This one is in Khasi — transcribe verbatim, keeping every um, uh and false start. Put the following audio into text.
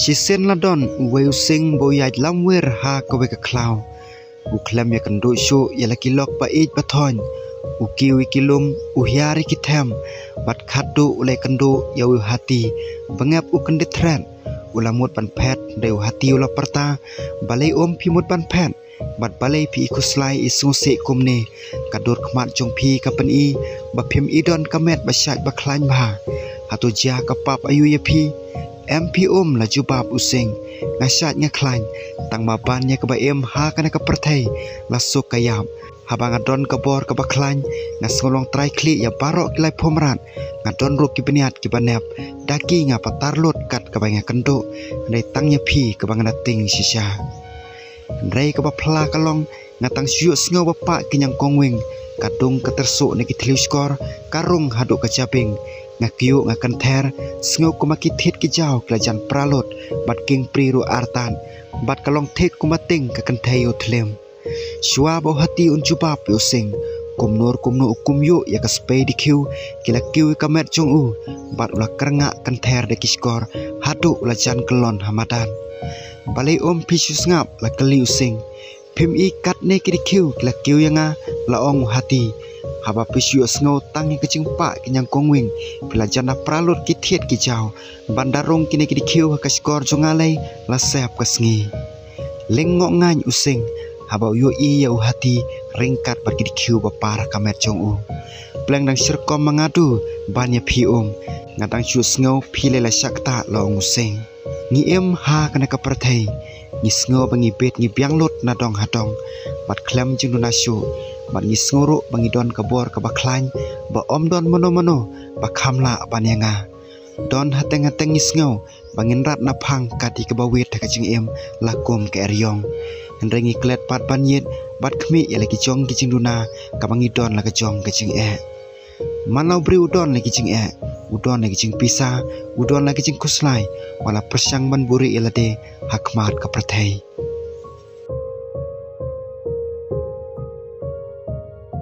Shisien la don uwei u sing ba u ïaid lamwir ha kawei ka khlaw. U khlem ïakynduh shuh ïa la ki lok ba ïeit ba thoiñ. U kiew ïa ki lum, u hiar ïa ki them. Bad khatduh u la ïakynduh ïa u hati ba ngep u kyndit thret. U la mut ban phet, hynrei u hati u la pyrta, balei um phi mut ban phet? Bad balei phi i khuslai i sngewsih kumne? Ka dur khmat jong phi ka pyni ba phim i don ka met ba shait ba khlaiñ bha. Hato jia ka pap aïu ïa phi? Em phi um, la jubab u sing. Nga shait nga khlaiñ, tang ma ban ïa kaba im ha kane ka pyrthei la suk ka ïap. Haba nga don ka bor kaba khlaiñ, nga sngew long trai khlieh ïa baroh ki laiphum mrad. Nga don ruh ki bniat kiba nep, da ki nga patar lut kat kaba nga kynduh, hynrei tang ïa phi kaba nga na tieng shisha. Hynrei kaba phylla ka long, nga tang shu ïohsngew ba pah ki ñiangkong wing, ka dung ka tyrsuh na ki thliew shkor, ka rung haduh ka jabieng. Nga kyiuh nga kynther, sngew kumba ki thied ki jaw ki la jan pra lut, bad king pri ruh artat, bad ka long thik kumba tieng ka kynthei u thlim. Shuwa ba u hati un jubab ïa u sing, kumno kumno u kum ïuh ïa ka spei dkhiew, ki la kiew ïa ka met jong u, bad u la kyrngah kynther da ki shkor, haduh u la jan kyllon ha madan. Balei um phi shu sngap, la kylli u sing. Phim i katne ki dkhiew ki la kiew ïa nga, la ong u hati. Haba phi shu ïohsngew tang ïa ka jingpah ki ñiangkong wing, phi la jan da pra lut ki thied ki jaw, ban da rung kine ki dkhiew ha ka shkor jong nga lei, la sep ka sngi. Lyngngong ngaiñ u sing, haba u ïohi ïa u hati ryngkat bad ki dkhiew ba par ha ka met jong u. Pleng dang shyrkom ma nga du, ban ïa phi um. Nga dang shu sngew phi lei la shah ktah, la ong u sing. Ngi im ha kane ka pyrthei, ngi sngew ba ngi bit ngi biang lut na dong ha dong. Bad khlem jingduna shuh, bad ngi sngew ruh ba ngi don ka bor kaba khlaiñ, ba ym don mano mano ba kham lah ban ïa nga. Don hateng hateng ngi sngew ba ngin rat na phang kat ïa kaba wit ha ka jingim la kum ka eriong. Hynrei ngi klet pat ban ïit bad khmih ïa la ki jong ki jingduna, kaba ngi don la ka jong ka jingeh. Man la u briew u don la ki jingeh, u don la ki jingpisa, u don la ki jingkhuslai, wat la pyrshang ban buhrieh ïa lade ha khmat ka pyrthei.